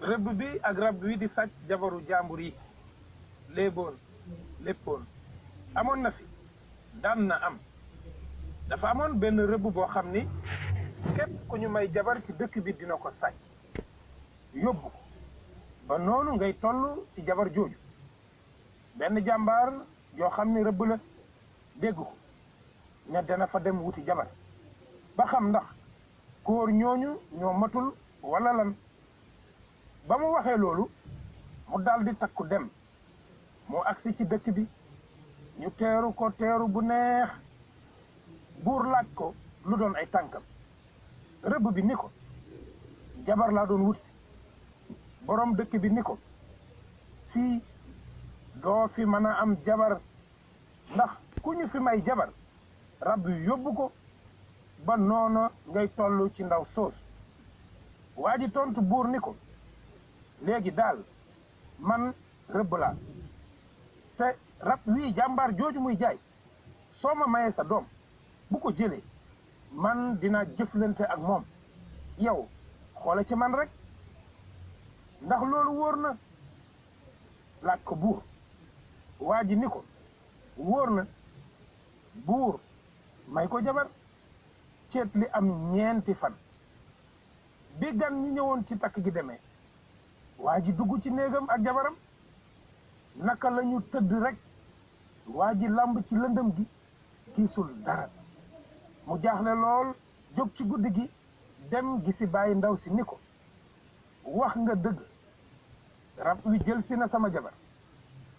rëbb bi ak rab wi di sàcc jabaru jàmbur yi léeboon léppoon amoon na fi daan na am dafa amoon benn rëbb boo xam ni képp ku ñu may jabar ci dëkk bi dina ko sàcc yóbbu ko ba noonu ngay toll ci jabar jooju benn jàmbaar yoo xam ni rëbb la dégg ko ña dana fa dem wuti jabar ba xam ndax góor ñooñu ñoo matul wala lan ba mu waxee loolu mu daldi takku dem moo agsi ci dëkk bi ñu teeru ko teeru bu neex buur laaj ko lu doon ay tànkam rëbb bi ni ko jabar laa doon wuti boroom dëkk bi ni ko fii doo fi mën a am jabar ndax ku ñu fi may jabar rab yu yóbbu ko ba noona ngay toll ci ndaw soos waa ji tontu buur ni ko léegi daal man rëbb laa te rab wii jàmbaar jooju muy jaay soo ma mayee sa doom bu ko jëlee man dina jëflante ak moom yow xoole ci man rek ndax loolu wóor na laaj ko buur waa ji ni ko wóor na buur may ko jabar ceet li am ñeenti fan bi gan ñi ñëwoon ci takk gi demee waa ji dugg ci néegam ak jabaram naka la ñu tëdd rek waa ji làmb ci lëndëm gi gisul dara mu jaaxle lool jóg ci guddi gi dem gisi bàyyi ndaw si ni ko wax nga dëgg rab wi jël si na sama jabar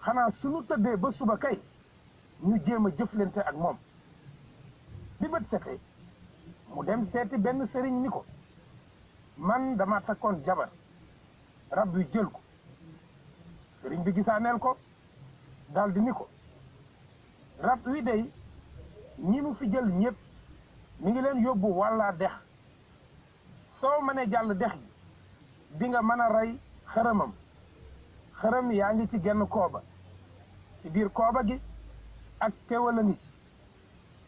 xanaa sunu tëddee ba suba kay ñu jéem a jëflante ak moom bi bët setee mu dem seeti benn sëriñ ni ko man dama takkoon jabar rab wi jël ko sëriñ bi gisaaneel ko daldi ni ko rab wi day ñi mu fi jël ñépp mi ngi leen yóbbu walla dex soo mënee jàll dex gi di nga mën a rey xërëmam xërëm yaa ngi ci genn kooba ci biir kooba gi ak kewal a ngi ci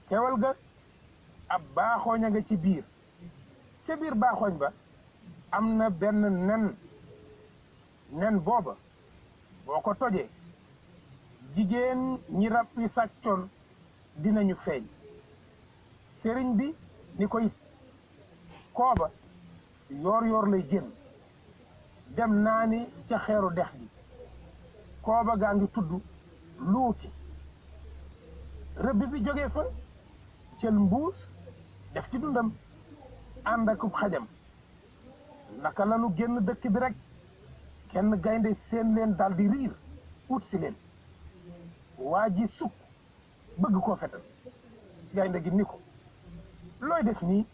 kewal ga ab baaxooñ a nga ci biir ca biir baaxooñ ba am na benn nen booba boo ko tojee jigéen ñi rab wi sàccoon dinañu feeñ sëriñ bi ni ko it kooba yoor yoor lay génn dem naa ni ca xeeru dex gi kooba gaa ngi tudd luuti rëbb bi jógee fa jël mbuus def ci dundam ànd akub xajam naka lanu génn dëkk bi rek kenn gaynde seen leen daldi riir ut si leen waa ji sukk bëgg koo fetal gaynde gi ni ko looy def nii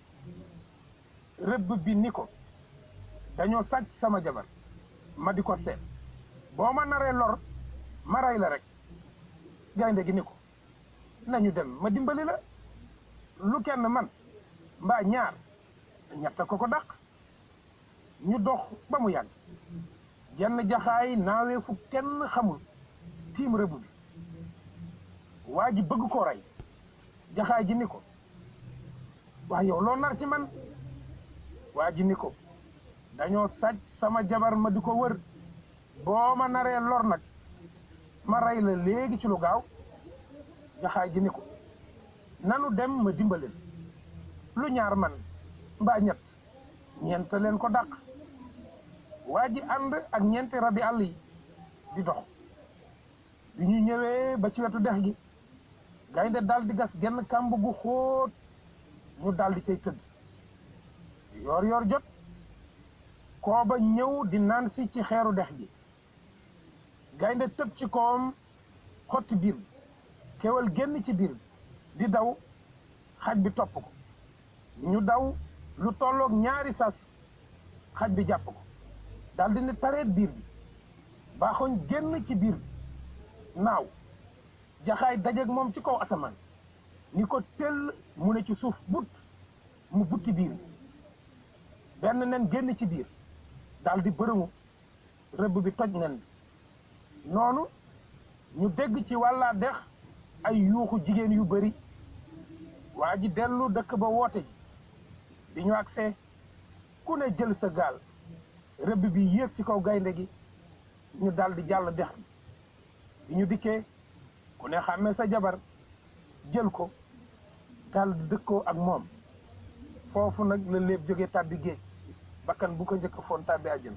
rëbb bi ni ko dañoo sàcc sama jabar ma di ko seet boo ma naree lor ma rey la rek gaynde gi ni ko nañu dem ma dimbali la lu kenn man mbaa ñaar ñett ko dàq ñu dox ba mu yàgg jenn jaxaay naawee fu kenn xamul tiim rëbb bi waa ji bëgg koo rey jaxaay ji ni ko waa yow loo nar ci man waa ji ni ko dañoo sàcc sama jabar ma di ko wër boo ma naree lor nag ma rey la léegi ci lu gaaw jaxaay ji ni ko nanu dem ma dimbalil lu ñaar man mbaa ñeent leen ko dàq waa ji ànd ak ñeenti rabi àll yi di dox bi ñu ñëwee ba ci wetu dex gi gaynde daldi gas genn kàmb gu xóot ñu daldi cay tëdd yoor yoor jot kooba ñëw di naan si ci xeeru dex gi gaynde tëb ci kawam xotti biir bi kewal génn ci biir bi di daw xaj bi topp ko ñu daw lu tolloog ñaari sas xaj bi jàpp ko daldi ne tareet biir bi baaxoñ génn ci biir bi naaw jaxaay dajeeg moom ci kaw asamaan ni ko tell mu ne ci suuf mu butti biir bi benn nen génn ci biir daldi bërëmu rëbb bi toj nen bi noonu ñu dégg ci wàllaa dex ay yuuxu jigéen yu bari waa ji dellu dëkk ba woote ji bi ñu agsee ku ne jël sa gaal rëbb bi yéeg ci kaw gaynde gi ñu dal di jàll dex bi ñu dikkee ku ne xàmmee sa jabar jël ko dal di dëkkoo ak moom foofu nag la léeb jóge tàbbi géej bakkan bu ko njëkk foon tàbbi àjjana